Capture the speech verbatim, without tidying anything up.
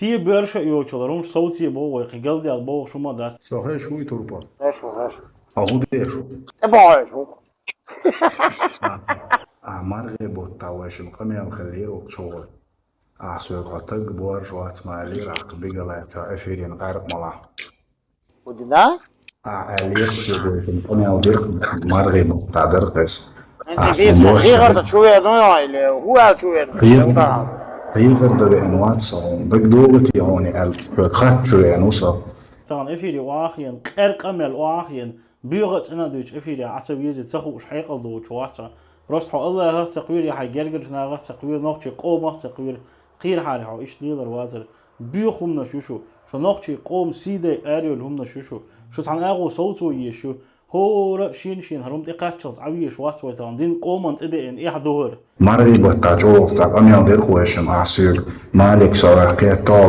Шен боьрша а йоцуш хӀумаш совцо боху вай, кхин галдаьлла боху шуна ма дац. Со хезаш вуй, Турпал? Хезаш ву, хезаш ву. А хӀун деш ву? ТӀе бохьуш ву. А маргӀи бутт тӀехь вайшимма къамел хиллера оцу чохь. Ахь соьга хьо таг боьрша вац ма аьллера, ахь кхин бигалайчохь эфирийн къаьркъа мала. ХӀун дина? Ахь аьллера соьга, вайшимма къамел дира, маргӀи бутт тӀехь дара-кх иза. Ахь дийцина хьехар дан чу веана ву или хӀун аьлла чу веана ву? Хьехар дан веана вац со хьуна. ДагадогӀу те хьуна аьлла, хьоьга хатта чу веана ву со. Тахана эфире охьахиъна, къаьркъа мел охьахиъна, боьха а цӀена а дуьйцуш эфире Ӏа ца везий, ца хууш хьекъал доцуш вац хьо. Просто хьо АллахӀах а ца кхоьру, я хьайн гергарчу нахах а ца кхоьру, нохчийн къомах а ца кхоьру, кхийра хьара хьо иштта лелар вацара. Боьха хӀуманаш ю шу. Шу нохчийн къоман сий дайа арайолу хӀуманаш ю шу. Шу цхьана агӀо совцо езаш ю. ХӀора а шена-шена хӀара хӀума тӀекхаччалц Ӏан везаш вац вай тахана. Дин къоманна тӀедеана эхь ду хӀара. МаргӀи баттахь чӀогӀа цхьа къамел дира-кх вайшимма ахь соьга. Малик со ваьккхе, тӀаккха